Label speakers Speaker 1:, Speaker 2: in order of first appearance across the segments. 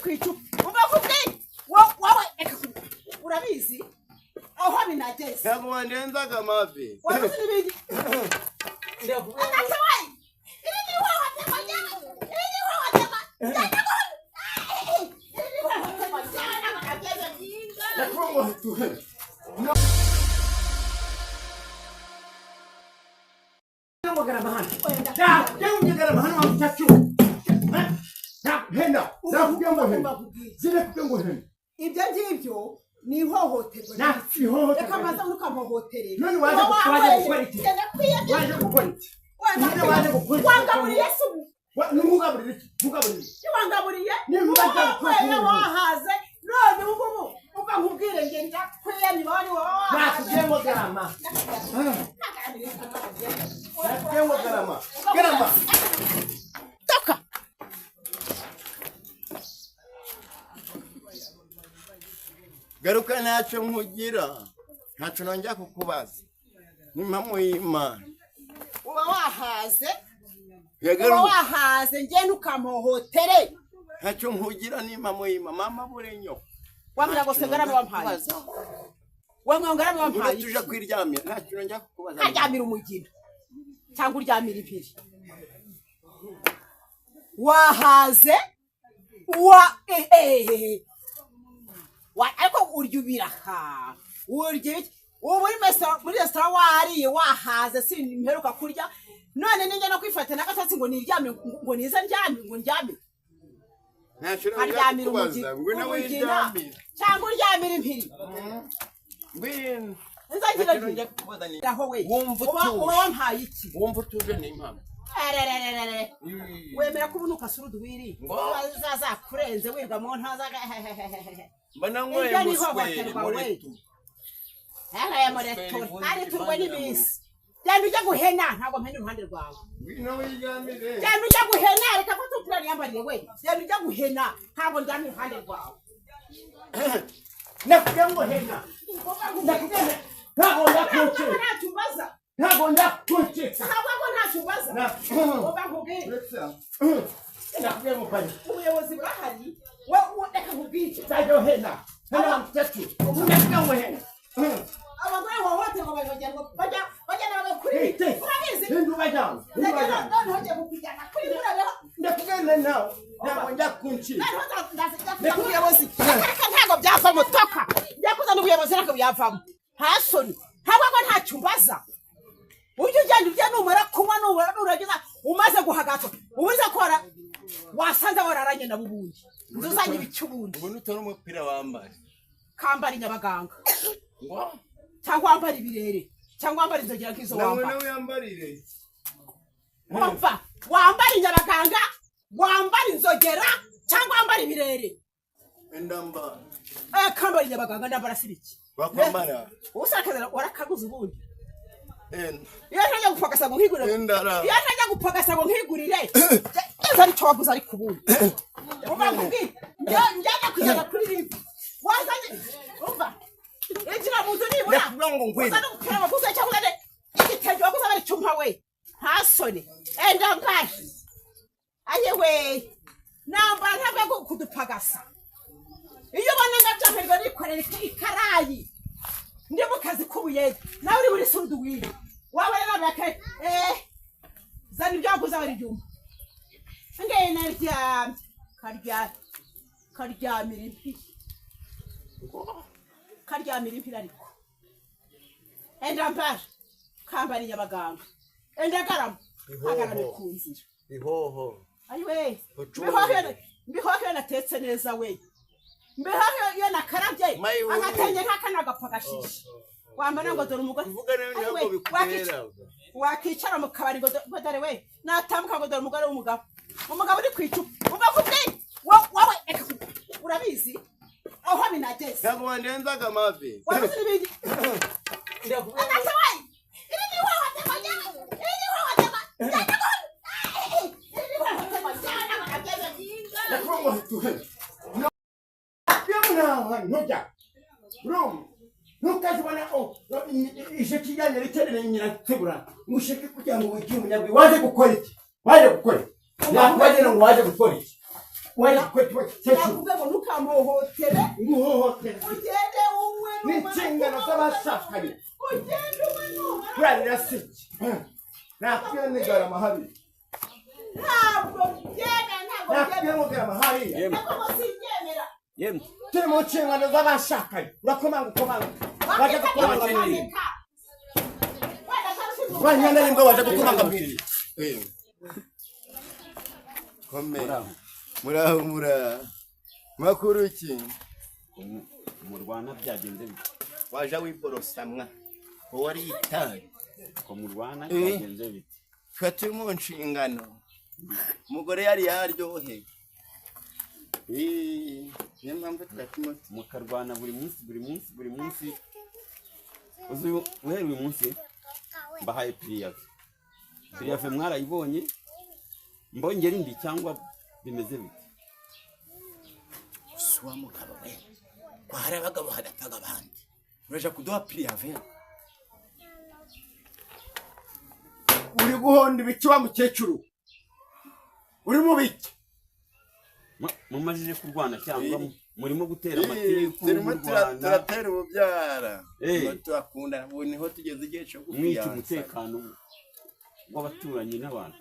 Speaker 1: ku icupa. Umva nkubwire, wowe reka urabizi aho binageze.
Speaker 2: Ntabwo wandenzaga amavi.
Speaker 1: Wabuze n'ibindi. Ntacyo we, iri ni ihohoterwa ryawe, iri ni ihohoterwa ryawe, iri ni ihohoterwa ryawe, ntabwo nabyemera.
Speaker 2: Ndakuvuga ngo tuhene.
Speaker 3: Ngo garama hano.
Speaker 1: Wenda.
Speaker 3: Cyangwa garama hano wa mukecuru. Hena, nakubwiye ngo hena. Sinakubwiye ngo hena.
Speaker 1: Ibyo ngibyo ni ihohoterwa.
Speaker 3: Na ihohoterwa.
Speaker 1: Reka maze ntukamuhohotere.
Speaker 3: None waje gukora iki? Waje gukora iki? None waje gukora iki?
Speaker 1: Wangaburiye se ubu?
Speaker 3: Ntugaburire iki? Ntugaburire iki?
Speaker 1: Wangaburiye?
Speaker 3: Niba
Speaker 1: Wanyweye wahaze, none ubu ngubu uva nkubwire nge ndakwiyamye wari wowe wahaze.
Speaker 3: Nakubwiye ngo garama.
Speaker 2: Nakubwiye ngo garama. Garama.
Speaker 1: Toka.
Speaker 2: Garuka, ntacyo nkugira, ntacyo nongera kukubaza, ni impamo y'Imana.
Speaker 1: Uba wahaze, uba
Speaker 2: Yagaruka.
Speaker 1: wahaze, nge ntukamuhohotere.
Speaker 2: Ntacyo nkugira, ni impamo y'Imana, mama burenyo.
Speaker 1: Wambwira ngo sengarame wampaye, wambwira ngo ngarame
Speaker 2: Ngwino
Speaker 1: wampaye.
Speaker 2: tuje kwiryamira, ntacyo nongera kukubaza.
Speaker 1: Nkaryamira umugina cyangwa uryamira impiri? Wahaze wa wa, ariko urya ubiraha, urya ibiki? Ubu muri resitora wariye wahaze, simperuka kurya, none ninjya no kwifata n'agatotsi ngo niryame, ngo nize ndyame, ngo ndyame.
Speaker 2: Ntacyo nongera
Speaker 1: Nkaryamira
Speaker 2: kukubaza, ngwino
Speaker 1: umugina
Speaker 2: wiryamire.
Speaker 1: cyangwa uryamira impiri?
Speaker 2: Ngwino.
Speaker 1: Nzagira
Speaker 2: Ntacyo
Speaker 1: nti
Speaker 2: nongera kukubaza ni
Speaker 1: aho we
Speaker 2: Wumva
Speaker 1: uba
Speaker 2: utuje.
Speaker 1: Uba wampaye iki?
Speaker 2: Wumva utuje, ni impamo.
Speaker 1: Ererererere. Wemera ko ubu nukasura uduwiri
Speaker 2: Ngo.
Speaker 1: zazakurenze wirwa mu ntaza?
Speaker 2: Mbona nyweye
Speaker 1: Iryo ni
Speaker 2: musweri
Speaker 1: ihohoterwa
Speaker 2: muri
Speaker 1: we.
Speaker 2: tu.
Speaker 1: Aya muretura nariturwe n'iminsi. Genda ujya guhena, ntabwo mpena iruhande rwawe.
Speaker 2: Ngwino wiryamire.
Speaker 1: Genda ujya guhena, reka ko tupira niyambariye we. Genda ujya guhena, ntabwo ndyamye iruhande rwawe.
Speaker 3: Nakubwiye ngo hena. Nakubwiye ngo ntabwo ndakucika.
Speaker 1: Ntacyo umbaza.
Speaker 3: Ntabwo ndakucika.
Speaker 1: Ntabwo ko ntacyo umbaza. Uba nkubwire.
Speaker 3: Nakubwiye ngo bari.
Speaker 1: Ubuyobozi burahari we, reka nkubwire.
Speaker 3: Nzajya hena. Hena wa mukecuru. Nakubwiye ngo hena.
Speaker 1: Abagore hohoterwa bajyanwa, bajyana bagakuri.
Speaker 3: Hite.
Speaker 1: Urabizi.
Speaker 3: Hindu bajyana. Hindu bajyana.
Speaker 1: Noneho ngiye kukujyana kuri murabeho.
Speaker 3: Ndakubwiye nawe. Ntabwo ndakuncika.
Speaker 1: Noneho ndazijya ubuyobozi. Reka, ntabwo byavamo, toka. Njya kuzana ubuyobozi, ntabwo byavamo. Nta soni, ntabwo ko ntacyo umbaza. Ujya ugenda urya, numara kunywa, numara nurageza umaze guhagatwa ubuze kora, wasanze wararanye nabo ubundi nzu uzanye ibiki ubundi?
Speaker 2: Ubona utari umupira wambaye.
Speaker 1: Kambara inyabaganga.
Speaker 2: Ngo.
Speaker 1: Cyangwa wambara ibirere, cyangwa wambara inzogera nk'izo
Speaker 2: Nawe
Speaker 1: wambara.
Speaker 2: nawe yambarire.
Speaker 1: Wumva, wambara inyabaganga, wambara inzogera, cyangwa wambara ibirere.
Speaker 2: Indambara.
Speaker 1: Eh, kambara inyabaganga, ndambara si biki?
Speaker 2: Wakwambara.
Speaker 1: Usakaza warakaguze ubundi.
Speaker 2: Enda.
Speaker 1: Iyo ntajya gupagasa ngo nkigurire.
Speaker 2: Indara.
Speaker 1: Iyo ntajya gupagasa ngo nkigurire neza aricyo waguze, ariko ubundi umva nkubwire, njya kugera kuri ribu wazanye, umva, injira mu nzu nibura.
Speaker 3: Ndakubwira ngo ngwino.
Speaker 1: Uzane umupira waguze cyangwa uzane igitenge waguze bari cyumpa we. Nta soni, enda mbare aye we, nambara ntabwo kudupagasa. Iyo ubona ngabyaperwa nikorera ikarayi, ndi mu kazi k'ubuyede, nawe uri muri suruduwiri waba rero bake. Zana ibyo waguze bari byuma ngewe naryamye, karyamira impiri, karyamira impiri, ariko enda mbara, kambara inyabaganga, enda garama, hagarame ku nzira.
Speaker 2: Ihoho.
Speaker 1: Ayiwe.
Speaker 2: Ucuruza.
Speaker 1: Mbihoho iyo natetse neza we, mbihoho iyo nakarabye.
Speaker 2: Mayiwe.
Speaker 1: Agatenge nk'aka nagapfa gashishe wambara ngo dore umugore.
Speaker 2: Kuvuga nawe
Speaker 1: Ayiwe,
Speaker 2: ntabwo bikubera.
Speaker 1: Wakicara mu kabari ngo ngo dore we, natambuka ngo dore umugore w'umugabo, umugabo uri ku icupa. Umva nkubwire, wowe reka urabizi aho binageze.
Speaker 2: Ntabwo wandenzaga amavi.
Speaker 1: Wabuze n'ibindi. Ntacyo we, iri ni ihohoterwa ryawe, iri ni ihohoterwa ryawe, iri ni ihohoterwa ryawe, ntabwo nabyemera.
Speaker 3: Ndakuvuga ngo tuhene. Ntabwo ntujya. Urumva? Ntukazibona isheki ijyanye riterere nyirategura ngo usheke kugira ngo wigire umunyabwenge. Waje gukora iki? Waje gukora iki? Nakubagira ngo waje gukora iki? Waje gukora iki mukecuru?
Speaker 1: Nakubwiye ngo ntukamuhohotere.
Speaker 3: Nguhohotera?
Speaker 1: Ugende unywe
Speaker 3: Ni
Speaker 1: numara
Speaker 3: inshingano
Speaker 1: kunywa.
Speaker 3: z'abashakanye.
Speaker 1: Ugende unywe numara.
Speaker 3: Kurarira si iki?
Speaker 2: Nakwiye nigarama hariya.
Speaker 1: Ntabwo mbyemera, ntabwo
Speaker 3: Nakwiye
Speaker 1: mbyemera.
Speaker 3: mugarama hariya.
Speaker 4: Yemwe.
Speaker 1: Ntabwo simbyemera.
Speaker 4: Yemwe.
Speaker 3: Turi mu nshingano z'abashakanye, urakomanga ukomanga, waje gukomanga mu irembo.
Speaker 2: Wanyana n'imbwa waje gukomanga mu irembo. Eh. Komera.
Speaker 4: Muraho.
Speaker 2: Muraho muraho. Makuru ki?
Speaker 4: Murwana byagenze bite?
Speaker 2: Waje wiborosa mwa. Wowe ari itabi.
Speaker 4: Ko murwana
Speaker 2: Eh.
Speaker 4: byagenze bite?
Speaker 2: Twe turi mu nshingano. Umugore yari yaryohe. Eh, niyo mpamvu twatuma
Speaker 4: Mukarwana buri munsi, buri munsi, buri munsi. Uzi guhera uyu munsi mbahaye préavis. Préavis mwarayibonye, mbongera indi cyangwa bimeze bite?
Speaker 5: Si wa mugabo we, ko hari abagabo hadapfaga abandi, uraja kuduha préavis?
Speaker 3: Uri guhonda ibiki wa mukecuru? Uri mu biki?
Speaker 4: Mumajije kurwana cyangwa murimo gutera amatiku?
Speaker 2: Turimo
Speaker 4: Murwana
Speaker 2: turatera ububyara.
Speaker 4: Eh.
Speaker 2: Turimo turakundana, ubu niho tugeze igihe cyo
Speaker 4: mwica
Speaker 2: gufiyansa.
Speaker 4: umutekano w'abaturanyi n'abantu.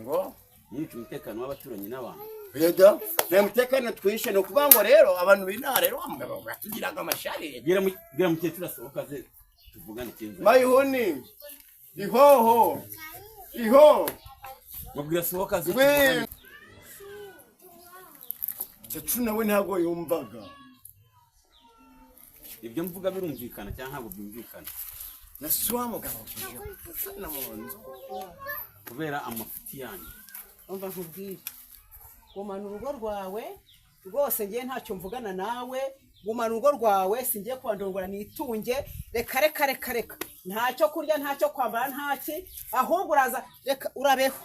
Speaker 2: Ngo
Speaker 4: Mwica umutekano w'abaturanyi n'abantu.
Speaker 2: Yego, nta mutekano twishe. Ni ukuvuga ngo rero abantu b'inaha rero, wa mugabo, batugiraga amashari.
Speaker 4: Bwira mukecuru asohoka aze tuvugane ikintu.
Speaker 2: Mayihuni ihoho iho.
Speaker 4: Mubwira asohoka aze
Speaker 2: We.
Speaker 4: tuvugane.
Speaker 3: Mukecuru nawe ntabwo yumvaga.
Speaker 4: Ibyo mvuga birumvikana cyangwa ntabwo byumvikana?
Speaker 5: Na si wa mugabo uje gufana mu nzu.
Speaker 4: Kubera amafuti yanyu.
Speaker 1: Umva nkubwire, gumana urugo rwawe rwose, ngiye ntacyo mvugana nawe. Gumana urugo rwawe, singiye kubandongora nitunge. Reka, reka, reka, reka, ntacyo kurya, ntacyo kwambara, ntaki. Ahubwo uraza, reka urabeho.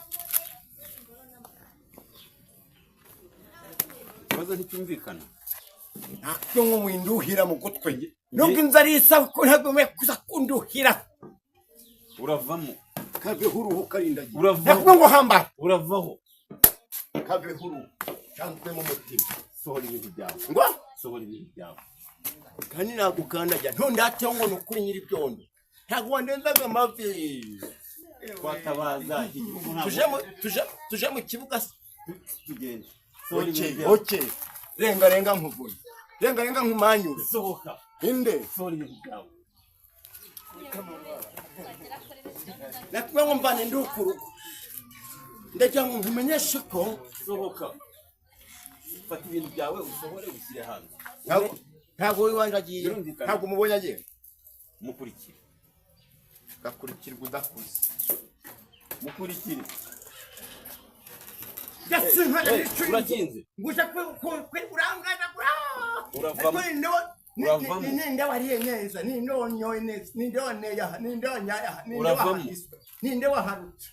Speaker 4: Ikibazo nticyumvikana.
Speaker 3: Ntabwo ngo winduhira mu gutwi, nubwo inzara isa ko ntabwo nkwiye kuza kunduhira.
Speaker 4: Uravamo.
Speaker 3: Kaveho uruhu karindagira.
Speaker 4: Uravaho.
Speaker 3: Nakubwiye ngo hambara.
Speaker 4: Uravaho.
Speaker 3: Kaveho uruhu cyangwa mu mutima.
Speaker 4: Sohora ibintu byawe.
Speaker 3: Ngo?
Speaker 4: Sohora ibintu byawe.
Speaker 3: Kandi nagukandagira ntundateho ngo ni ukuri nyir'ibyondo, ntabwo wandenzaga amavi.
Speaker 4: Twatabaza iki gihugu ntabwo.
Speaker 3: Tuje mu kibuga se?
Speaker 4: Tugende, sohora
Speaker 3: Okay,
Speaker 4: ibintu byawe.
Speaker 3: okay, renga, renga nkuvune, renga, renga nkumanyure.
Speaker 4: Sohoka.
Speaker 3: Inde?
Speaker 4: Sohora ibintu byawe.
Speaker 3: Nakubwiye ngo mvane ndi ku rugo, ndagira ngo nkumenyeshe ko
Speaker 4: Sohoka, fata ibintu byawe usohore ushyire hanze.
Speaker 3: Ntabwo iwanjye agiye.
Speaker 4: Birumvikana.
Speaker 3: Ntabwo umubonye agiye.
Speaker 4: Mukurikire.
Speaker 2: Gakurikirwa udakuze.
Speaker 4: Mukurikire.
Speaker 3: Ndetse
Speaker 4: Urakinze.
Speaker 3: nguje urangana.
Speaker 4: Uravamo. Uravamo.
Speaker 3: Ninde wariye neza? Ninde wanyoye neza? Ninde waneye aha? Ninde wanyaye aha? Ninde
Speaker 4: Uravamo.
Speaker 3: wahahiswe? Ninde waharutse?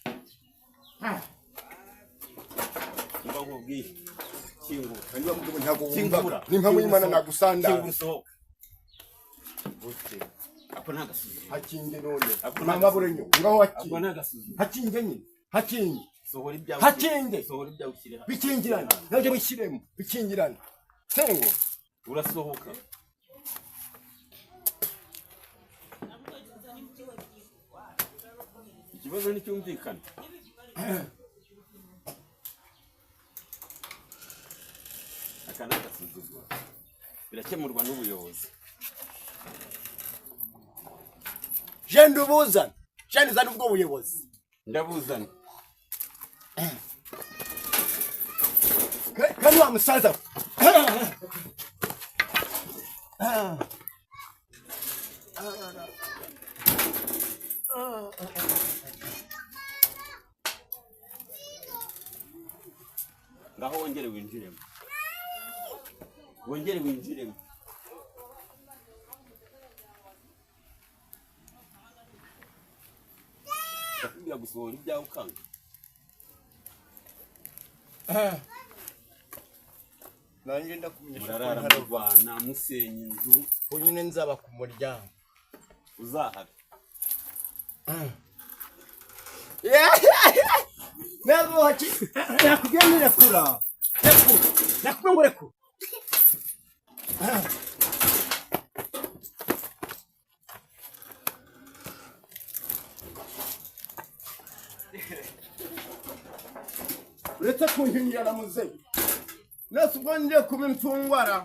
Speaker 4: Mba nkubwiye, kingura.
Speaker 3: Kandi wa mugabo ntabwo
Speaker 4: Kingura.
Speaker 3: wumvaga, ni impamvu y'Imana nagusandara.
Speaker 4: Kingura usohoka.
Speaker 2: Okay.
Speaker 4: Ako ni agasuzuguro.
Speaker 3: Hakinge none.
Speaker 4: Ako ni
Speaker 3: Mama.
Speaker 4: agasuzuguro.
Speaker 3: Burenyo ngaho.
Speaker 4: Ako
Speaker 3: Hakinge.
Speaker 4: ni agasuzuguro.
Speaker 3: Hakinge nyine, hakinge.
Speaker 4: Sohora ibyawe.
Speaker 3: Hakinge.
Speaker 4: Sohora ibyawe ushyire hanze.
Speaker 3: Bikingirane nabyo, bishyiremo bikingirane sengo.
Speaker 4: Urasohoka. Ikibazo nticyumvikana. Aka ni agasuzuguro, birakemurwa n'ubuyobozi.
Speaker 3: Jenda ubuzana, jenda uzane ubwo buyobozi.
Speaker 4: Ndabuzana.
Speaker 3: Kandi wa musaza we.
Speaker 4: Ngaho wongere winjiremo, wongere winjiremo. Ndakubwira gusohora ibyawe ukanga.
Speaker 2: Nanjye ndakumenyesha ko
Speaker 4: Murarara
Speaker 2: ntarava.
Speaker 4: murwana musenya inzu.
Speaker 2: Ubu nyine nzaba ku muryango.
Speaker 4: Uzahabe.
Speaker 3: Ntabwo nakubwiye nirekura. Rekura, nakubwiye ngo rekura.
Speaker 2: Uretse kunkingira muzehe, nese ubwo ngiye kuba imfungwara?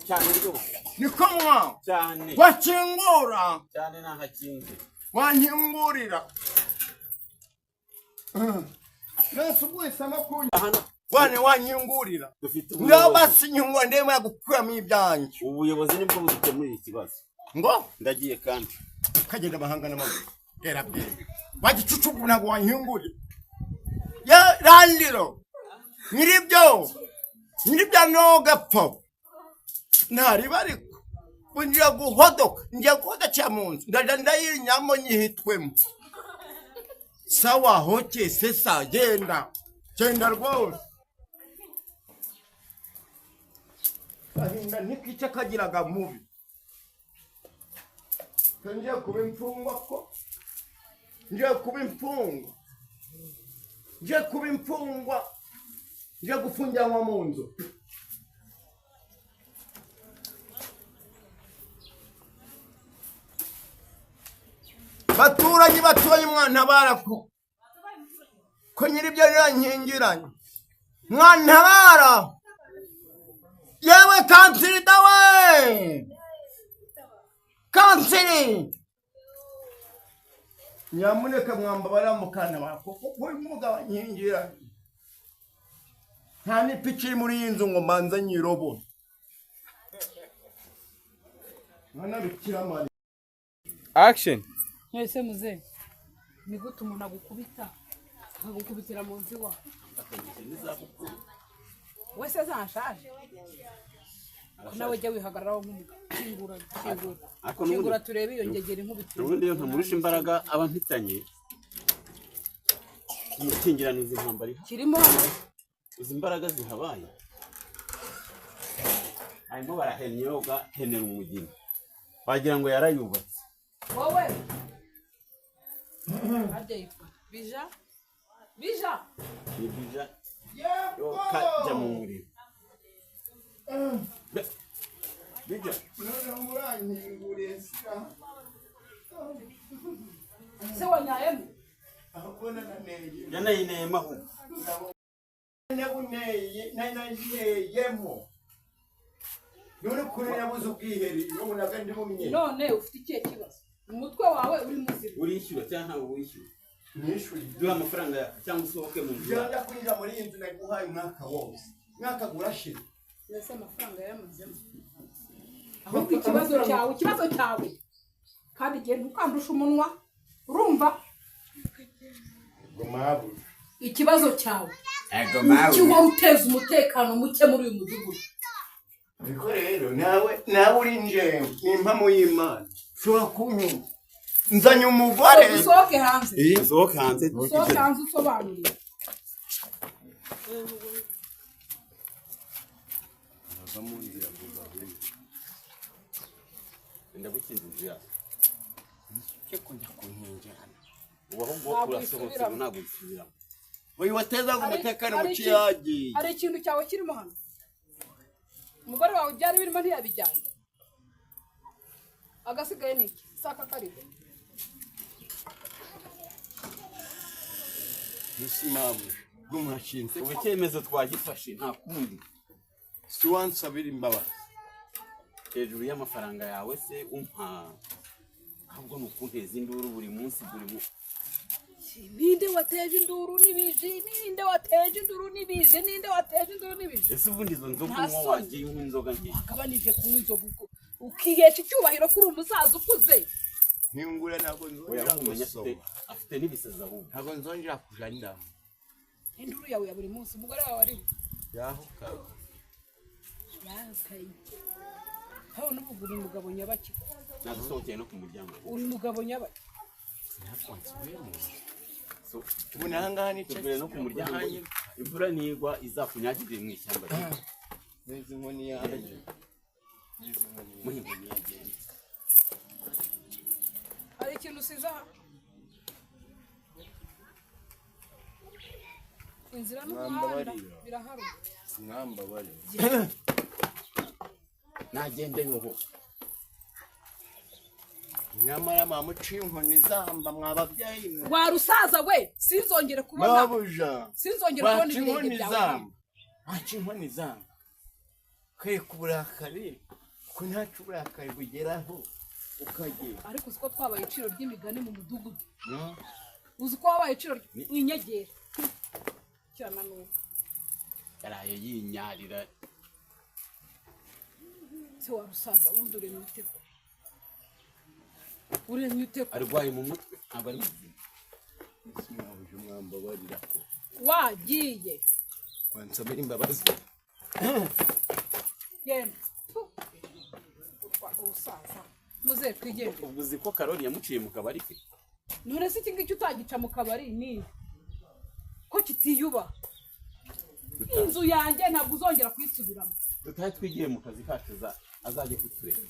Speaker 4: Cyane rwose.
Speaker 2: Niko mwa
Speaker 4: Cyane.
Speaker 2: Wakingura.
Speaker 4: Cyane, ntahakinze.
Speaker 2: Wankingurira, nese ubwo uhisemo kunyi
Speaker 4: Hano
Speaker 2: wane wankingurira.
Speaker 4: Dufite
Speaker 2: Ngaho
Speaker 4: ubuyobozi.
Speaker 2: basinyungwa ndemera gukuramo ibyanjye.
Speaker 4: Ubuyobozi nibwo budukemurira ikibazo.
Speaker 2: Ngo
Speaker 4: Ndagiye kandi.
Speaker 2: Kagenda amahanga n'amaguru gera bwira wagicucu, ntabwo wankingurira ya randiro nyiribyo nyiribyo nogapfa ntariba, ariko ubu ngiye guhodoka, ngiye guhodokera mu nzu, ndaja ndayinyamo nyihitwemo. Sawa, hoke sesa, genda genda rwose. Gahinda ntikica kagiraga mubi. Ko ngiye kuba imfungwa, ko ngiye kuba imfungwa, ngiye kuba imfungwa, ngiye gufungiranwa mu nzu. Baturanyi, baturanyi, mwantabara ko nyiribyo yankingiranye, mwantabara. Yewe kansiri dawe, kansiri, nyamuneka mwambabara mukantabara kuko uyu mugabo ankingiranye, nta n'ipiki iri muri iyi nzu ngo mbanze nyirobore. Mwana Bikira Mariya.
Speaker 6: Action.
Speaker 7: Mwese muze, ni gute umuntu agukubita, akagukubitira mu nzu iwawe? Wese zashaje ko nawe jya wihagararaho nk'umugabo. Kingura, kingura.
Speaker 4: Ariko n'ubundi-
Speaker 7: Kingura turebe iyo ngegera inkubitiro.
Speaker 4: Ubundi iyo ntamurusha imbaraga aba mpitanye kumukingirana. Izi ntambara ihari.
Speaker 7: Kirimo hano.
Speaker 4: Izi mbaraga zihabaye, harimo barahenyoga henera umugeni, wagira ngo yarayubatse.
Speaker 7: Wowe harya yitwa Bija, Bija.
Speaker 4: Ni Bija yo kajya mu muriro. Bija.
Speaker 2: Noneho murankinguriye sira.
Speaker 7: Se wanyayemo?
Speaker 2: Ahubwo nananeye.
Speaker 4: Yanayineyemo ahubwo.
Speaker 2: Nabuneye, nanayeyemo none kuri nabuze ubwiheri nubonaga ndi mu myenda.
Speaker 7: None ufite ikihe kibazo? Umutwe wawe uri muzima?
Speaker 4: Urishyura cyangwa ntabwo wishyura?
Speaker 2: Nishyuye.
Speaker 4: Duha amafaranga yawe cyangwa usohoke mu nzu yawe.
Speaker 2: Byanga kwinjira muri iyi nzu, naguhaye umwaka wose, umwaka urashira.
Speaker 7: Mbese amafaranga yamazemo? Ahubwo ikibazo cyawe, ikibazo cyawe, kandi igihe ntukandusha umunwa, urumva?
Speaker 2: Mabuja.
Speaker 7: Ikibazo cyawe, kuki wowe uteza umutekano muke muri uyu mudugudu?
Speaker 2: Ariko rero nawe, nawe uri njyewe ni impamo y'Imana, ushobora kunyuma nzanye umugore.
Speaker 7: Usohoke hanze.
Speaker 4: Usohoke hanze.
Speaker 7: Usohoke hanze usobanuye.
Speaker 4: Ava mu nzira vuba. Ndagukinze inzu yawe.
Speaker 2: Cyo kujya kunkingirana.
Speaker 4: Ubu ahubwo
Speaker 7: Ntabwo
Speaker 4: urasohotse.
Speaker 7: uyisubiramo.
Speaker 4: Ubu ntabwo uyisubiramo.
Speaker 2: Uyu watezaga umutekano
Speaker 7: Hari
Speaker 2: muke yagiye.
Speaker 7: Hari ikintu cyawe kirimo hano? Umugore wawe byari birimo ntiyabijyanye? Agasigaye ni iki? Saka kariho.
Speaker 2: Mbese mabuja ubwo murashinze?
Speaker 4: Ubu icyemezo twagifashe, nta kundi.
Speaker 2: Si wansabira imbabazi?
Speaker 4: Hejuru y'amafaranga yawe se umpa, ahubwo ni ukunteza induru buri munsi, buri munsi.
Speaker 7: Ninde wateje induru n'ibiji? Ninde wateje induru n'ibiji? Ninde wateje induru n'ibiji?
Speaker 4: Ese ubundi izo nzoga
Speaker 7: Nta
Speaker 4: unywa
Speaker 7: soni.
Speaker 4: wagiye unywa inzoga nke?
Speaker 7: Wagabanije kunywa inzoga ukihesha icyubahiro kuri umusaza ukuze.
Speaker 2: Nkingura, ntabwo
Speaker 4: Oya,
Speaker 2: nzongera
Speaker 4: ahubwo umenya afite
Speaker 2: gusoma.
Speaker 4: Afite n'ibisazi ahubwo.
Speaker 2: Ntabwo nzongera kuja ndamu.
Speaker 7: Induru yawe ya buri munsi, umugore wawe ari
Speaker 2: Yahuka.
Speaker 7: yakaye hano n'ubu. Uri umugabo nyabaki?
Speaker 4: Nagusohokeye no ku muryango.
Speaker 7: Uri umugabo nyabaki?
Speaker 2: Ntabwo nsubiye mu nzu.
Speaker 4: So,
Speaker 2: Ubu nahangaha nicaye.
Speaker 4: Tuvure no ku muryango, imvura nigwa izakunyagirire mu ishyamba.
Speaker 2: Neza inkoni yanjye.
Speaker 4: Muhimba.
Speaker 7: Hari ikintu usize aha? Inzira n'umuhanda
Speaker 2: Mwambabarira.
Speaker 7: biraharuka.
Speaker 3: Mwambabare.
Speaker 4: Nagende yoho.
Speaker 2: Nyamara mwamuciye inkoni zamba, mwa babyeyi mwe.
Speaker 7: Wa rusaza we, sinzongere kubona,
Speaker 2: Mabuja,
Speaker 7: sinzongere kubona
Speaker 2: waca
Speaker 7: ibirenge
Speaker 2: inkoni
Speaker 7: byawe
Speaker 2: zamba,
Speaker 7: hano.
Speaker 2: waca inkoni zamba. Kwereka uburakari ko ntacu uburakari bugeraho ukagera.
Speaker 7: Ariko uzi ko twabaye iciro ry'imigani mu mudugudu? Uzi ko wabaye iciro winyegera kirananuka?
Speaker 4: Yaraye yinyarira.
Speaker 7: Se wa rusaza, wundi uremye ute ko? Uremye ute ko?
Speaker 4: Arwaye mu mutwe, ntabwo ari muzima.
Speaker 2: Mabuja, mwambabarira ko
Speaker 7: Wagiye.
Speaker 2: wansabira imbabazi.
Speaker 7: Genda. Tu. Urwa urusaza muze twigendere.
Speaker 4: Ubwo uzi ko Karori yamuciye mu kabari ke?
Speaker 7: None se iki ngiki utagica mu kabari ni ko kitiyubaha? Inzu yanjye ntabwo uzongera kuyisubiramo.
Speaker 4: Dutahe twigiye mu kazi kacu, azajye kutureba.